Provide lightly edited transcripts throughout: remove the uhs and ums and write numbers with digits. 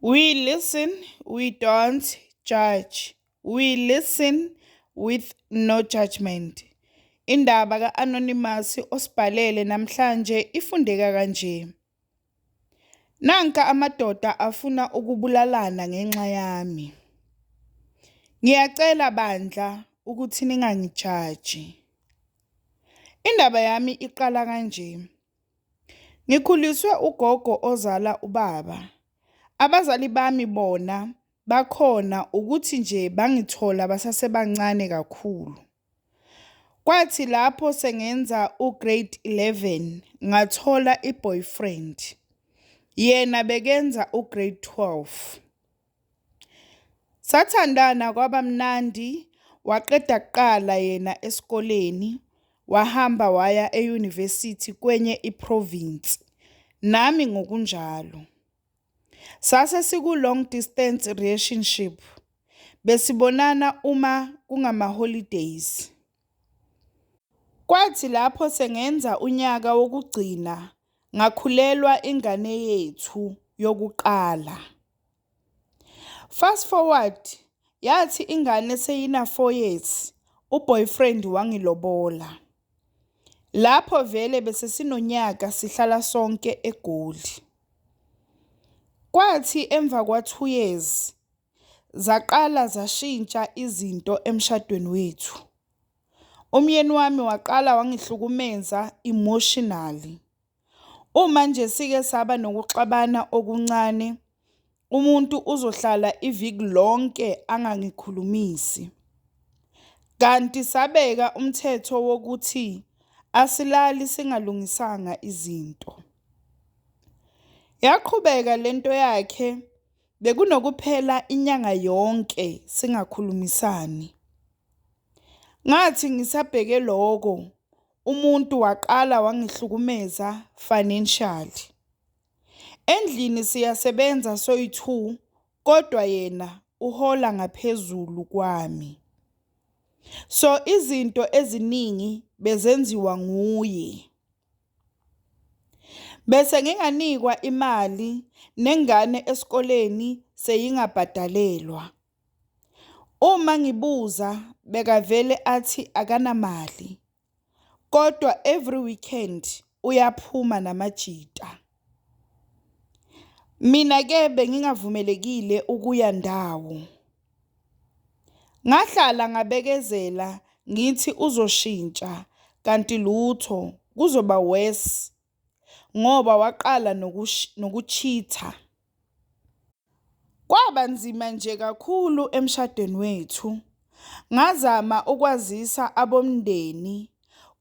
We listen, we don't judge. We listen with no judgment. Indaba ka-Anonymous osibhalele namhlanje ifundeka kanje. Nanka amadoda afuna ukubulalana ngenxa yami. Ngiyacela bandla ukuthi ningangijaji. Indaba yami iqala kanje. Ngikhuliswe ugogo ozala ubaba. Abazali bami bona bakhona ukuthi nje bangithola basasebancane kakhulu. Kwathi lapho sengenza u-grade 11 ngathola i-boyfriend. Yena bekenza u-grade 12. Sathandana kwaba mnandi, waqeda kuqala yena esikoleni, wahamba waya e-university kwenye i-province, nami ngokunjalo. Sase siku-long distance relationship. Besibonana uma kungama-holidays. Kwathi lapho sengenza unyaka wokugcina ngakhulelwa ingane yethu yokuqala. Fast forward, yathi ingane seyina 4 years, u-boyfriend wangilobola. Lapho vele bese sinonyaka sihlala sonke eGoli. Kwathi emva kwa 2 years zaqala zashintsha izinto emshadweni wethu. Umyeni wami waqala wangihlukumeza emotionally. Uma nje sike saba nokuxabana okuncane, umuntu uzohlala iviki lonke angangikhulumisi. Kanti sabeka umthetho wokuthi asilali singalungisanga izinto. Yaqhubeka lento yakhe, bekunokuphela inyanga yonke singakhulumisani. Ngathi ngisabheke lokho, umuntu waqala wangihlukumeza financially. Endlini siyasebenza soyi-2, kodwa yena uhola ngaphezulu kwami. So izinto eziningi bezenziwa nguye. Bese nginganikwa imali nengane esikoleni seyingabhadalelwa. Uma ngibuza bekavele athi akanamali. Kodwa every weekend uyaphuma namajita. Mina ke bengingavumelekile ukuya ndawo. Ngahlala ngabekezela ngithi uzoshintsha kanti lutho, kuzoba worse ngoba waqala noku-cheat-a. Kwaba nzima nje kakhulu emshadweni wethu. Ngazama ukwazisa abomndeni,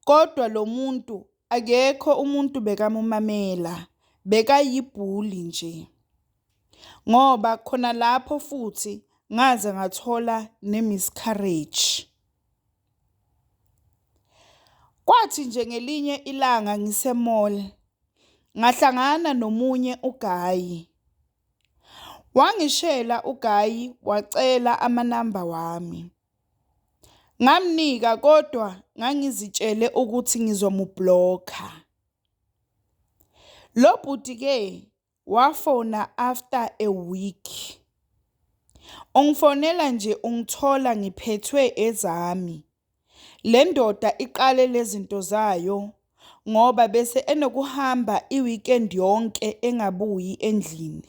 kodwa lo muntu akekho umuntu bekamumamela, bekayi-bully nje. Ngoba khona lapho futhi ngaze ngathola ne-miscarriage. Kwathi nje ngelinye ilanga ngise-mall, ngahlangana nomunye u-guy. Wangishela u-guy wacela amanamba wami. Ngamnika kodwa ngangizitshele ukuthi ngizomu-block-a. Lo bhuti ke wafona after a week. Ungifonela nje ungithola ngiphethwe ezami. Le ndoda iqale lezinto zayo ngoba bese enokuhamba i-weekend yonke engabuyi endlini.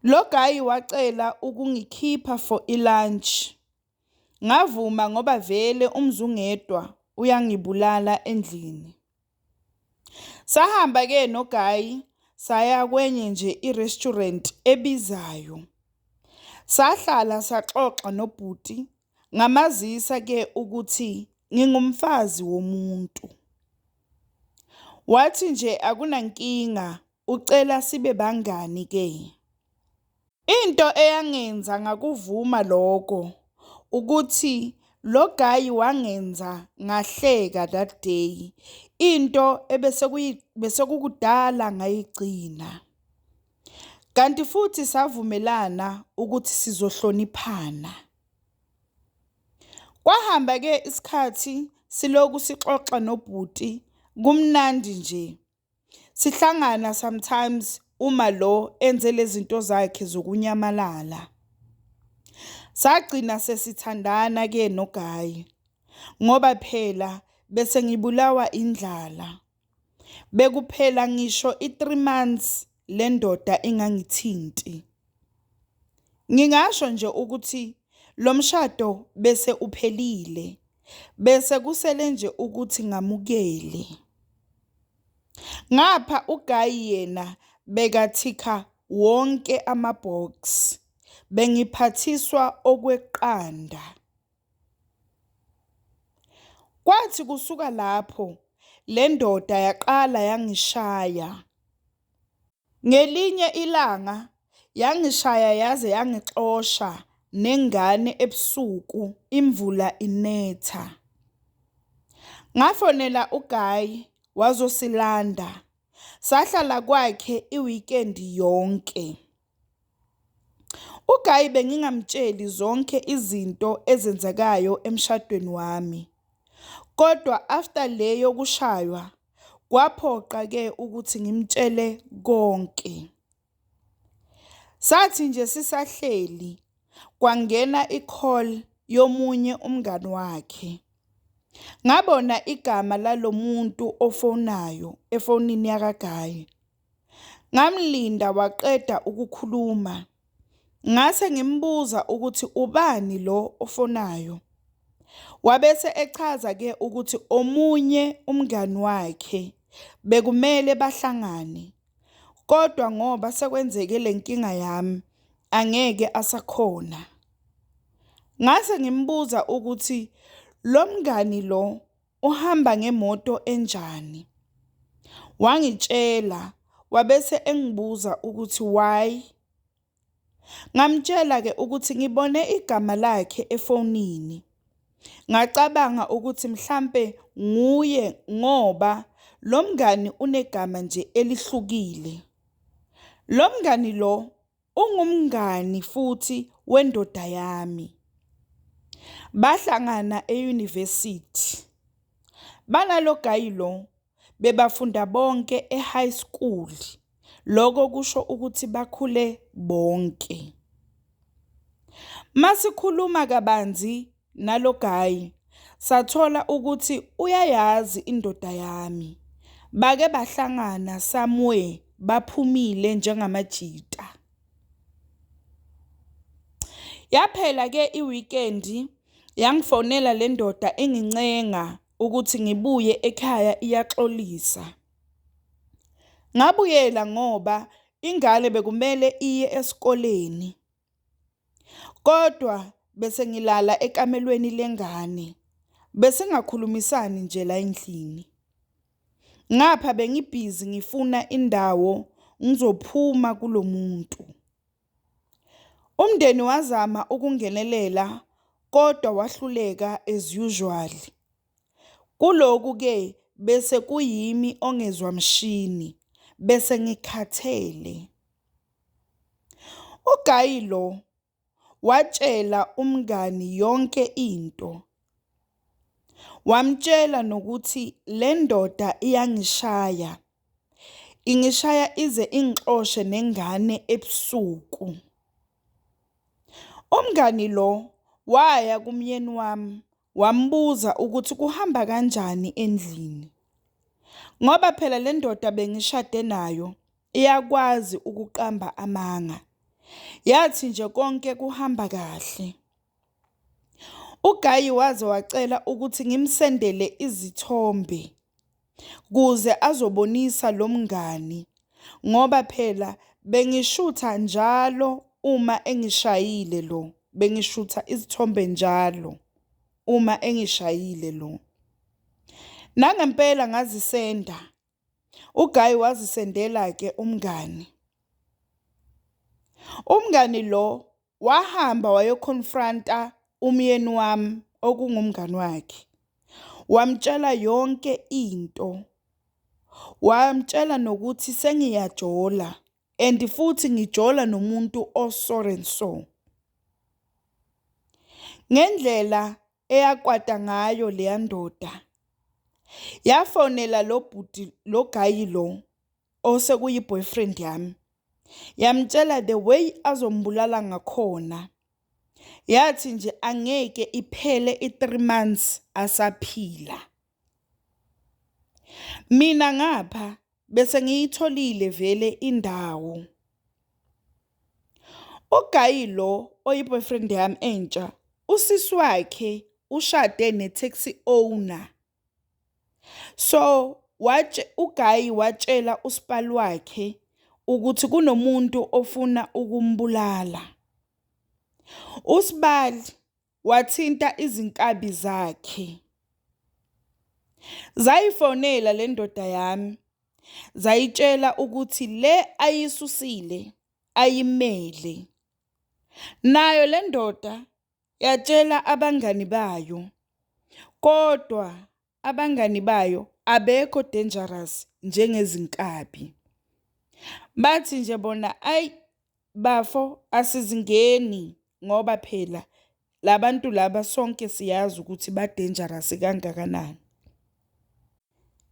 Lo guy wacela ukungikhipha for i-lunch. Ngavuma ngoba vele umzungedwa uyangibulala endlini. Sahamba ke no-guy saya kwenye nje i-restaurant ebizayo. Sahlala saxoxa nobhuti, ngamazisa ke ukuthi ngingumfazi womuntu. Wathi nje akunankinga, ucela sibe bangani ke. Into eyangenza ngakuvuma lokho ukuthi lo guy wangenza ngahleka that day. Into ebesekukudala ngayigcina. Kanti futhi savumelana ukuthi sizohloniphana. Kwahamba ke isikhathi siloku sixoxa nobhuti, kumnandi nje. Sihlangana sometimes uma lo enze lezinto zakhe zokunyamalala. Sagcina sesithandana ke noGayi ngoba phela bese ngibulawa indlala. Bekuphela ngisho i-3 months le ndoda ingangithinti. Ngingasho nje ukuthi lo mshado bese uphelile, bese kusele nje ukuthi ngamukele. Ngapha uGayi yena bekathikha wonke ama-box, bengiphathiswa okweqanda. Kwathi kusuka lapho le ndoda yaqala yangishaya. Ngelinye ilanga yangishaya yaze yangixosha nengane ebusuku imvula inetha. Ngafonela uGayi wazosilanda, sahlala kwakhe i-weekend yonke. UGayi bengingamtsheli zonke izinto ezenzekayo emshadweni wami. Kodwa after le yokushaywa kwaphoqa ke ukuthi ngimtshele konke. Sathi nje sisahleli kwangena i-call yomunye umngani wakhe. Ngabona igama lalomuntu ofonayo efonini yakaGayi. Ngamlinda waqeda ukukhuluma. Ngase ngimbuza ukuthi ubani lo ofonayo. Wabese echaza ke ukuthi omunye umngani wakhe bekumele bahlangane. Kodwa ngoba sekwenzeke le nkinga yami angeke asakhona. Ngase ngimbuza ukuthi lo mngani lo uhamba ngemoto enjani. Wangitshela wabese engibuza ukuthi why. Ngamtshela ke ukuthi ngibone igama lakhe efonini. Ngacabanga ukuthi mhlambe nguye ngoba lo mngani unegama nje elihlukile. Lo mngani lo ungumngani futhi wendoda yami. Bahlangana e-university. Banalo guy lo bebafunda bonke e-high school. Lokho kusho ukuthi bakhule bonke. Masikhuluma kabanzi nalo guy sathola ukuthi uyayazi indoda yami. Bake bahlangana somewhere baphumile njengamajita. Yaphela ke i-weekend yangifonela le ndoda engincenga ukuthi ngibuye ekhaya iyaxolisa. Ngabuyela ngoba ingane bekumele iye esikoleni. Kodwa bese ngilala ekamelweni lengane. Bese ngakhulumisani nje la endlini. Ngapha bengibhizi ngifuna indawo ngizophuma kulomuntu. Umndeni wazama ukungenelela kodwa wahluleka as usual. Kuloku ke bese kuyimi ongezwa mshini bese ngikhathele. UGayi lo watshela umngani yonke into. Wamtshela nokuthi le ndoda iyangishaya. Ingishaya ize ingixoshe nengane ebusuku. Umngani lo waya kumyeni wami wambuza ukuthi kuhamba kanjani endlini. Ngoba phela le ndoda bengishade nayo iyakwazi ukuqamba amanga. Yathi nje konke kuhamba kahle. UGayi waze wacela ukuthi ngimsendele izithombe kuze azobonisa lo mngani ngoba phela bengishutha njalo uma engishayile lo, bengishutha izithombe njalo uma engishayile lo. Nangempela ngazisenda. UGayi wazisendela ke umngani. Umngani lo wahamba wayoconfronta umyeni wami okungumngani wakhe. Wamtshela yonke into. Wamtshela nokuthi sengiyajola and futhi ngijola nomuntu o-so and so. Ngendlela eyakwata ngayo leya ndoda yafonela lo bhuti lo guy lo osekuyi boyfriend yami. Yamtshela the way azombulala ngakhona. Yathi nje angeke iphele i-3 months asaphila. Mina ngapha bese ngiyitholile vele indawo. Ugayi lo oyi-boyfriend yami entsha, usisi wakhe ushade ne-taxi owner. So ugayi watshela usibali wakhe ukuthi kunomuntu ofuna ukumbulala. Usibali wathinta izinkabi zakhe. Zayifonela le ndoda yami, zayitshela ukuthi le ayisusile ayimele. Nayo le ndoda yatshela abangani bayo, kodwa abangani bayo abekho dangerous njengezinkabi. Bathi nje bona ayi bafo asizingeni ngoba phela labantu laba sonke siyazi ukuthi ba dangerous kangakanani.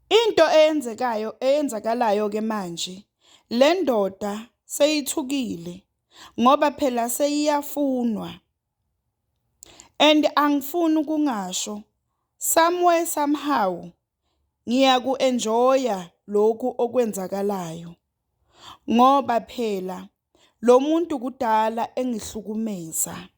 Into eyenzekayo eyenzakalayo ke manje, le ndoda seyithukile ngoba phela seyiyafunwa. And angifuni ukungasho, somewhere somehow ngiyaku-enjoy-a lokhu okwenzakalayo ngoba phela lo muntu kudala engihlukumeza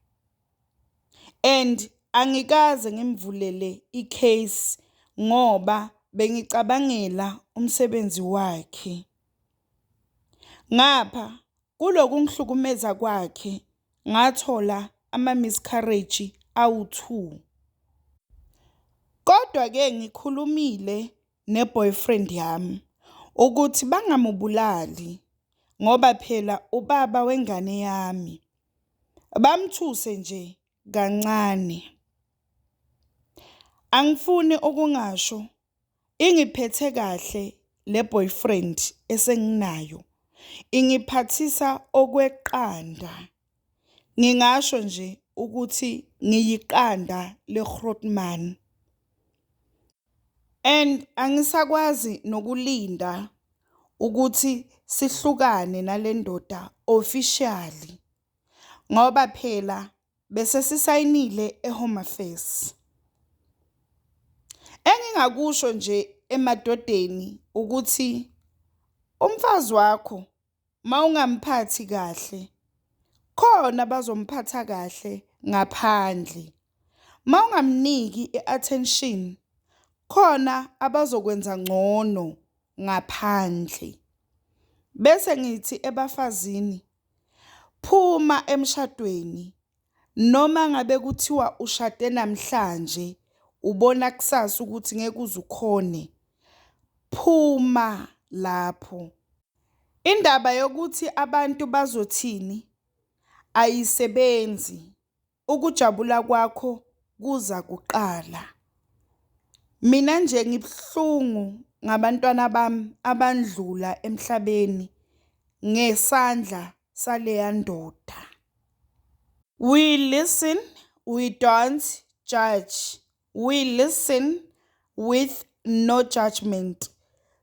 and angikaze ngimvulele i-case ngoba bengicabangela umsebenzi wakhe. Ngapha kulokungihlukumeza kwakhe ngathola ama-miscarriage awu-2. Kodwa-ke ngikhulumile ne-boyfriend yami ukuthi bangamubulali ngoba phela ubaba wengane yami. Bamthuse nje kancane. Angifuni ukungasho, ingiphethe kahle le boyfriend esenginayo. Ingiphathisa okweqanda. Ngingasho nje ukuthi ngiyiqanda le-Grootman. And angisakwazi nokulinda ukuthi sihlukane nale ndoda officially ngoba phela bese sisayinile eHome Affairs. Engingakusho nje emadodeni ukuthi umfazi wakho mawungamphathi kahle, khona bazomphatha kahle ngaphandle. Mawungamniki i-attention, khona abazokwenza ngcono ngaphandle. Bese ngithi ebafazini, phuma emshadweni noma ngabe kuthiwa ushade namhlanje ubona kusasa ukuthi ngeke uze ukhone, phuma lapho. Indaba yokuthi abantu bazothini ayisebenzi. Ukujabula kwakho kuza kuqala. Mina nje ngibuhlungu ngabantwana bami abandlula emhlabeni ngesandla saleya ndoda. We listen, we don't judge. We listen with no judgment.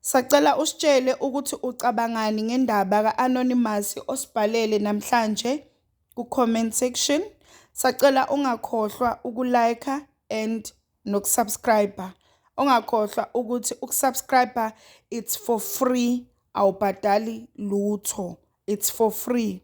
Sacela usitshele ukuthi ucabangani ngendaba ka-Anonymous osibhalele namhlanje ku-comment section. Sacela ungakhohlwa uku-like and noku-subscribe. Ungakhohlwa ukuthi uku-subscribe it's for free, awubhadali lutho. It's for free.